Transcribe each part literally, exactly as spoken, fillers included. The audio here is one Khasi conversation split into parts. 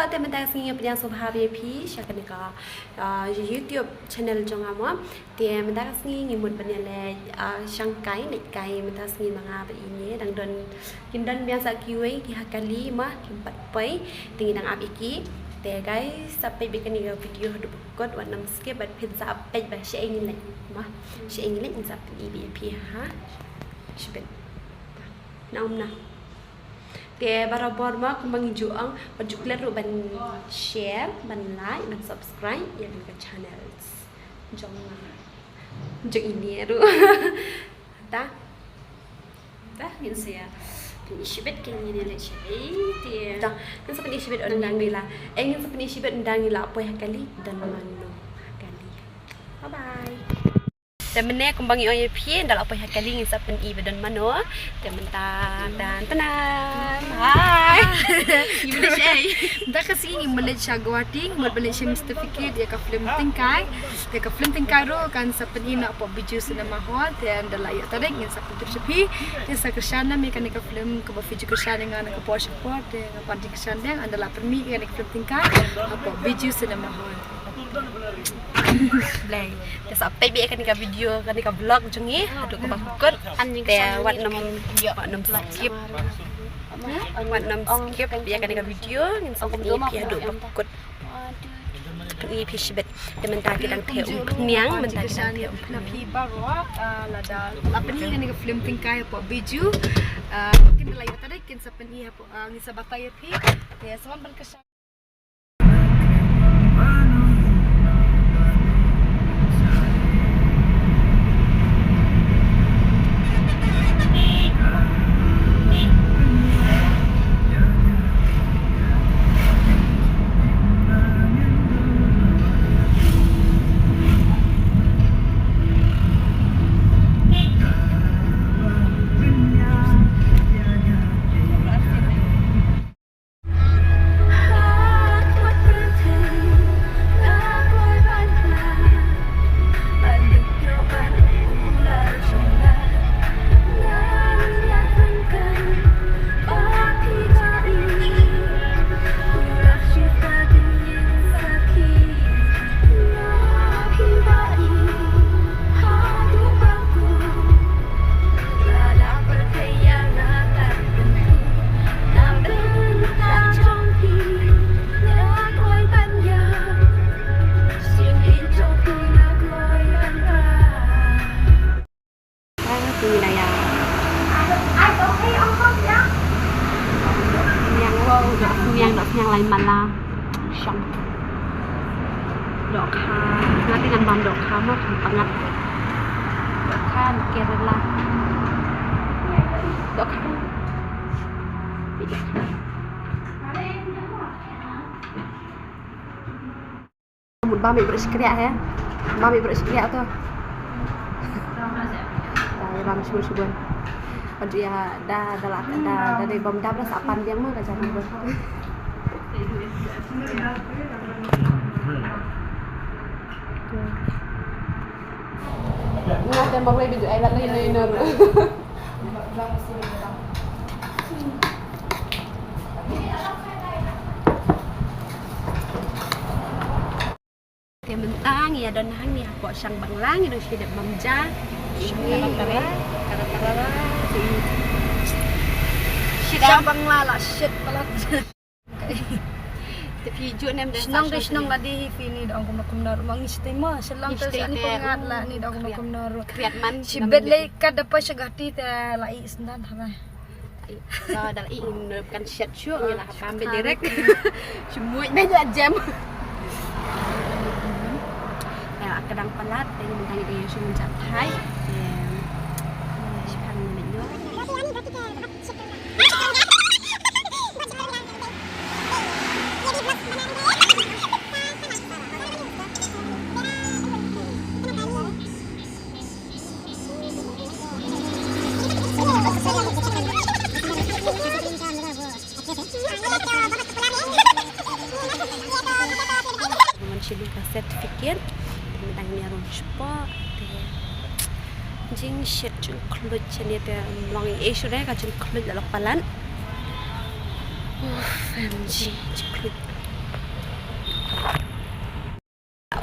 Te mynta ka sngi nga pdiang sngewbha ïa phi sha kane ka, ah, YouTube channel jong nga mo. Te mynta ka sngi ngi mut ban ïaleit, ah, shangkai, leit kai mynta ka sngi ma nga bad ine, dang don, kin don biang sa kiwei ki ha kali mo, kim pat poi, te ngi dang ap ïa ki. Te guys, sa peit beit kane ka video haduh ba kut, wat nym skip, bad phin sa peit ba shaei ngi leit mo. Shaei ngi leit ngin sa pyni beit ïa phi ha. Shibit. Na um na. Te barabor mo kumba ngi ju ong, wat ju klet ruh ban share, ban like, ban subscribe ïa kane ka channels jong nga. Jong ine ruh. Ta. Ta ngin sa ïa pyni shibit kane ngi leit shaei te. Ta ngin sa pyni shibit ynda ngi la. Eh, ngin sa pyni shibit ynda ngi la poi ha kali, don mano ha kali. Bye bye. Te mynne kumba ngi ong ïa phi, ynda la poi ha kali ngin sa pyni ba don mano. Te mynta, tan tan. Hai. Ngi mut leit shaei? Mynta ka sngi ngi mut leit sha Guwahati, ngi mut ban leit shim certificate ïa ka film Tyngkai. Te ka film Tyngkai ruh kan sa pyni noh hapoh Bijou Cinema Hall. Te ynda la ïoh tarik ngin sa pyntip sha phi. Te sa kyrshan ïa kane ka film kaba phi ju kyrshan ïa nga na ka por sha ka por. Te nga pat jingkyrshan ïa nga ynda la pynmih ïa kane ka film Tyngkai hapoh Bijou Cinema Hall. Blei. Te sa peit beit ïa kane ka video, kane ka vlog jong ngi haduh kaba kut. Te wat nym, wat nym skip. Wat nym skip ïa kane ka video, ngin sa pyni ïa phi haduh ba kut. Pyni ïa phi shibit. Te mynta ki dang theh umphniang, mynta ki dang theh umphniang. Phi baroh, ah, lada la pyni ïa kane ka film Tyngkai hapoh Bijou. Ah, kin da la ïoh tarik kin sa pyni hapoh, ah, ngin sa batai ïa phi. Te sa wan ban kyrshan. Niang, wow, dohsniang, dohsniang lai mala. Shong. Dohkha. Nga te ngan bam dohkha mo, kham pyngngad. Dohkha, Kerala. Dohkha. Dohkha. Mut bam ïa briew shakriah he. Bam ïa briew shakriah to. Da ïa bam shibun shibun. Pynjah ïa da da la da da dei bam da ba sa pan biang ma ka jam bun. Nga te marwei biju ai la nei nei ner. Te mynta ngi ïa don hangne hapoh Shang Bangla, ngi dang shu dep bam ja. Shang Bangla. Shang Bangla la shit palat. Te phi ju nem shnong de shnong la dei hi phi ni dang kumno kumno ruh ma ngi shtei ma Shillong te sa ni pyngat la ni dang kumno kumno ruh. Kriat man shibit lei kat da pa sha Guwahati te la i sndan hara. Ba da la i ngin kan shet shu ngi la pam be direct. Shimoi me la jem. Ya ka dang palat te ngi dang i shu ngi jat thai. Shipang ni nyo. Ngan shim ka certificate, ngan dang ïa rung spot te. Jingshet jingkhluit shane te, long ei shuh re ka jingkhluit la lok palat. Uff, M G, jingkhluit.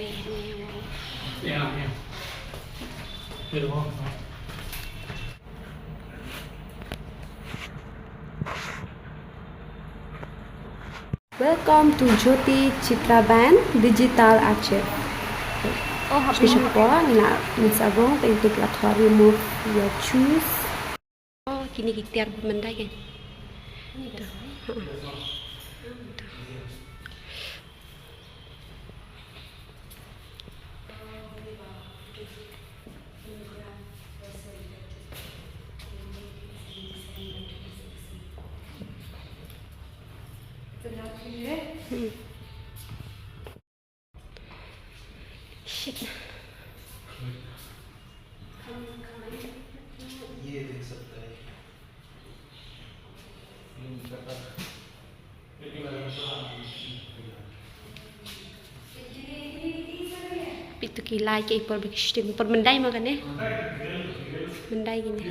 Dubai. Wow. Welcome to Jyoti Chitra Band Digital Archive. Oh, hap. Shisha ko, ngi la, ngi sa rong, teng tu la thor remove your shoes. Oh, kine ki tiar pynmyndai kan. Hmm. Shit. Peit tu ki lai ki por ba ki shooting por myndai ma kane. Myndai kine.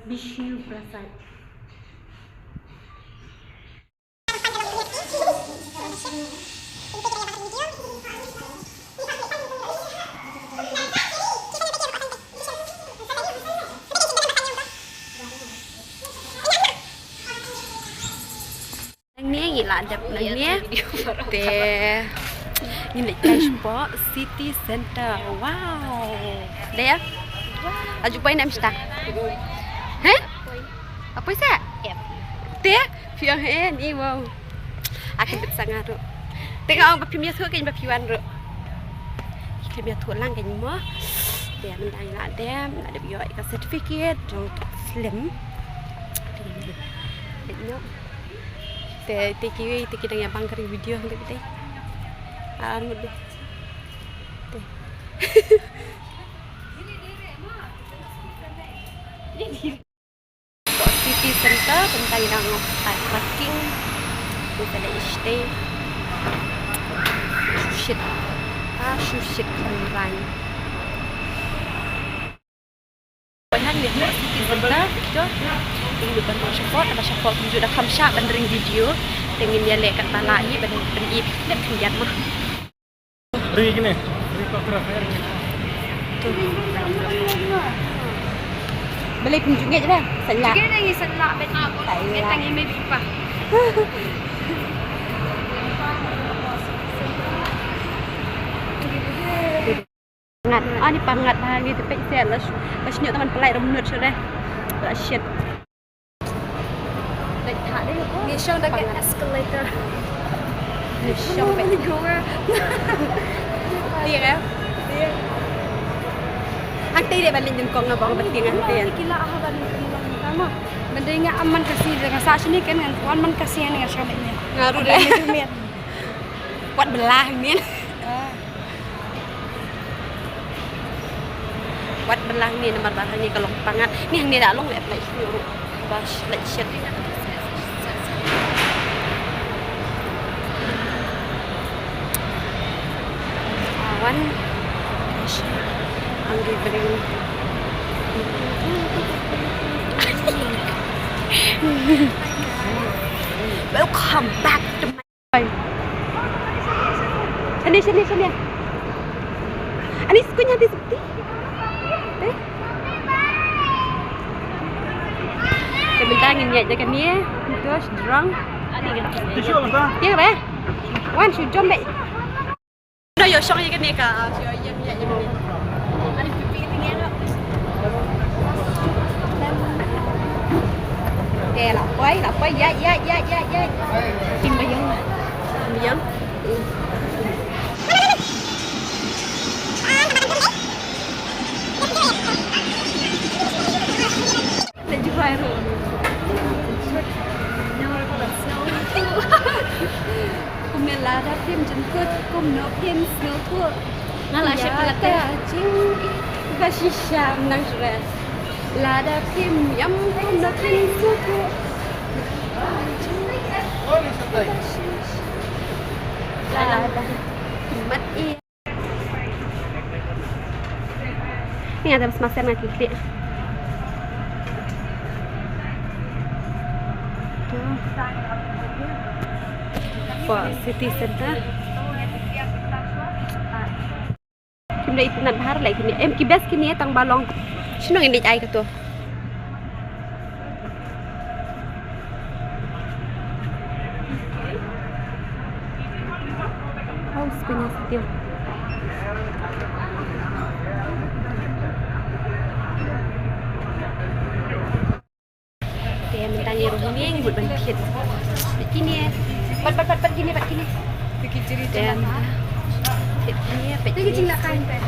Bishnu Prasad. Nangne ngi la dep nangne. Te ngin leit kai shapoh City Center. Wow. Dep. Aju poi nam sta. He? Apoi sa? Te phi ong he ni, wow. Ake bet sanga ruh. Te nga ong ba phim ïathuh kein ba phi wan ruh. Phim ïathuh lang kein mo. Te mynta ngi la dep, la dep ïoh ka certificate jong slem. Te ngi dep ïoh. Te, te kiwei, te ki dang ïa bang ka ring video hangta kita. Ar mut deh. Te. City Center, tentang yang parking. Kita ada stay. Shit. Ah, shit, online. Pynhang ïa ka City Center, to. Ïa ka ban shapoh, kata shapoh kumjuh da kham shah ban ring video. Te ngin ïa leh katba lah hi ban, ban ïa clip khyndiat mo. Ri kine. Ri ko kra. To. Balei kumjuh ngeit da? Sa lah. Ngeit da ngi sa lah bet. Sa lah. Ngeit da ngi maybe pa. Ngat, ani pa ngat ha ngi te peit se la sh-, la shñiuh tang ban pynlait ruh minot shuh de. La shit. Ngi shong da ka escalator. Ngi shong peit. Tieng eh? Tieng. Hangtei de ban leit nyngkong nga bong ba tieng hangtei. Ki la ha ban leit nyngkong. Tama. Ban dei nga am man ka sngi de nga sah shini ken ngan wan man ka sngi nga shong leit ne. Nga ruh de. Wat belah ni. Ah. Wat belah ni namar ba hangne ka long pangat. Ni hangne da long leh play shuh ruh. Ba leh shet. Awan. Angry brain. Welcome back to my Shane, shane, shane. Ani skunya di sukti. Eh? Te mynta ngin ïaid da kane, Josh drunk. Tieng re. Wan shu jom beit. No, yo shong ïa kane ka, yo ïa ïa ïa. Te la poi, la poi, ïaid, ïaid, ïaid, ïaid, ïaid. Kim ba ïeng. Kim ba ïeng. Leh ju bai ruh. Kumne lada phim jynkut, kumno phim sngewthuh. Nga la shim ka jingïeit ba shisha nang shuh. Lada phim ïam kum na phin suku. Lada mat i. Nga dang smaster nga kiklik. Poi city center. Kim da itynnad bha lei kine. Em, ki best kine tang ba long. Shano ngin leit ai kato? Oh, spinach still. Te mynta ngi ruh ngi ngi mut ban thied. Kine. Pat, pat, pat, pat kine, pat kine. Te mynta thied kine, pat kine.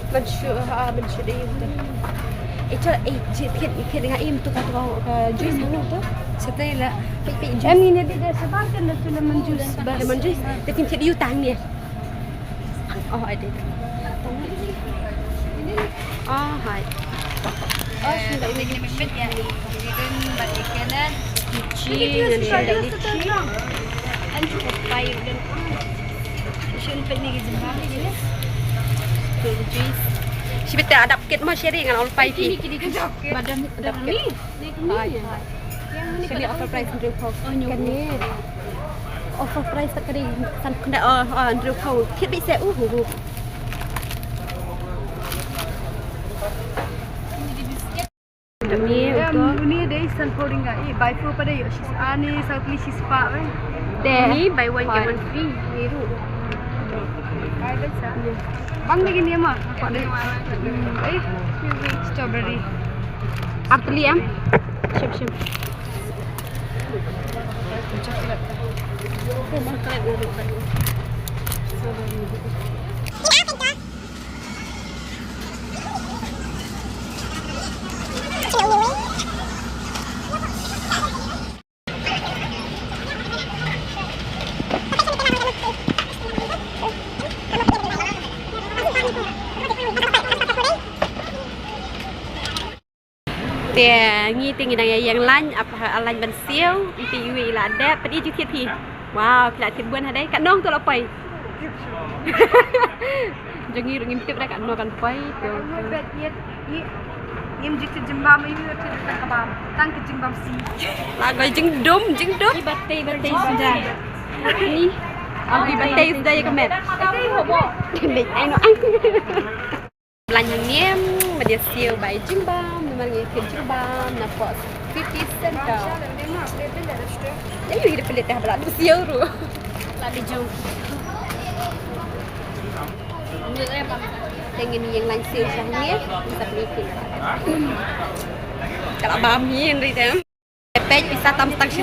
Ban shu, ha, ban shu dei. Eh, chal, eh, thied, thied, thied nga im tu ka, tu ka, ka juice hangno tu. Sa te la. Peit, peit, juice. Em, ini dia, dia sebar kan tu lemon juice. Lemon juice. Te phin thied ïa u tang ne. Oh, ada. Oh, hai. Oh, sudah ini. Ini mepet ya. Ini kan balik kanan. Cuci, ini ada cuci. An cukup payung dan. Shun pet ni ke jembang ni. Tuh, juice. Shi bete adap kit mo sheri ngan ol pai ki. Ini kini ke badan ni. Hai, hai. Kane offer price hynriew phew. Kane offer price ta kane san khyndai, oh, oh, hynriew phew. Thied beit se, uh, uh, uh. Kane, em, uto. Uni dei san phew ringgit. Eh, bai phew pa dei, ïoh shi, ani sa pli shi spah, eh. Dei. Ni buy one get one free. Ni ruh. Bang lagi ni, ma. Apa ni? Eh, strawberry. Ar tylli em? Shim, shim. Te ngi te ngi dang ïa ïeng lain, ap ha lain ban siew, ngi te iwei i la dep, peit ïa jingthied phi. Wow, phi la thied bun ha dei, katno to la poi. Jong ngi ruh ngim tip da katno kan poi. To. Ngi, ngi, ngim ju thied jingbam, ngi ju thied tang ka bam, tang ka jingbam si. La goi jingdum, jingdum. Iba tei, iba tei suda. Ni. Iba tei suda ïa ka met. Tei ho bo. Tei ai no ai. Lain hangne, ba dei siew ba ai jingbam, namar ngi thied jingbam na pok city center. Ïa, ïa, ïa, pynleit te ba la du siew ruh. La du jong. Te ngin ïeng lain siew sha hangne, ngin sa pynleit. Ka la bam hi hynrei te. Peit pisa tam stang shi.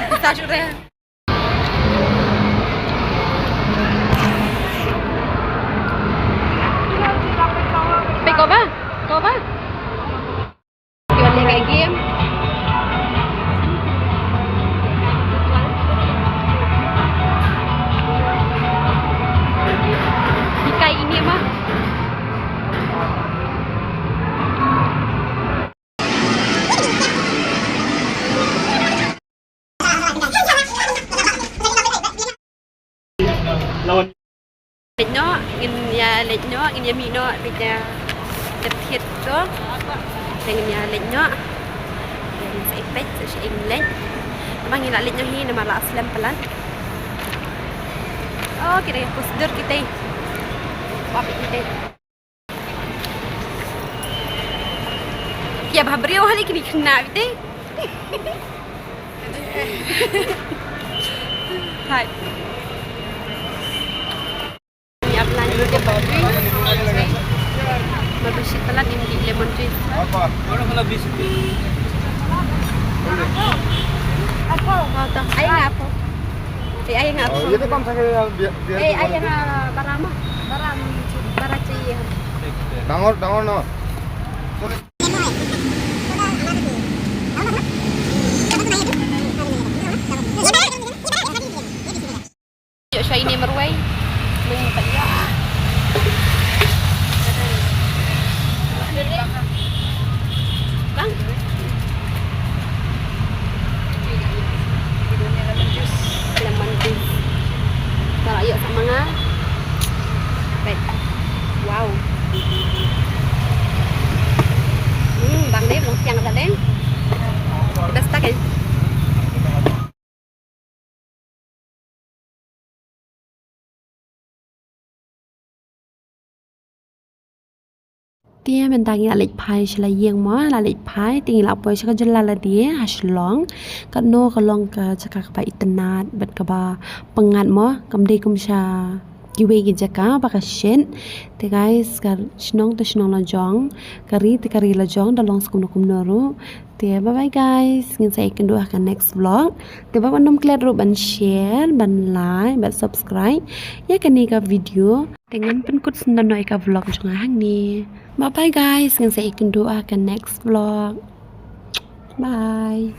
Pisa shu re. Peit ko ba? Ko ba? Ki wan leh game. Ki kai ini ma. Leit noh, ngin ïa leit noh, ngin ïa mih noh, bad ïa thied to. Te ngin ïa leit noh. Ngin sa ïa peit, sa sha ïa leit. Tangba ngi la leit noh hi, namar la slem palat. Oh, kita ïa pus dur kita. Wap kita. Ïa, ba briew hali kini kena bete. Hai. Ïa, plan ni dia bad juice. Bad shi palat ni lemon juice. Apa? Apa? Ai apa? Eh, ai nga. Oh, ïa, te pam sa ke, biar, biar. Eh, ai nga barama. Baram, bara ci. Dangor, dangor no. Te mynta ngi la leit phai sha la ïing mo, la leit phai, te ngi la poi sha ka jylla lade ha Shillong. Katno ka long ka jaka kaba itynnad bad kaba pyngngad mo, kam dei kum sha kiwei ki jaka ba ka shit. Te guys, ka shnong te shnong la jong, ka ri te ka ri la jong, da long sa kumno kumno ruh. Te bye bye guys, ngin sa ïakynduh ha ka next vlog. Te ba ban ym klet ruh ban share, ban like, ban subscribe ïa kane ka video. Te ngan pynkut sngewdon noh ïa ka vlog jong nga hangne. Bye bye guys, ngin sa ïakynduh ha ka next vlog. Bye.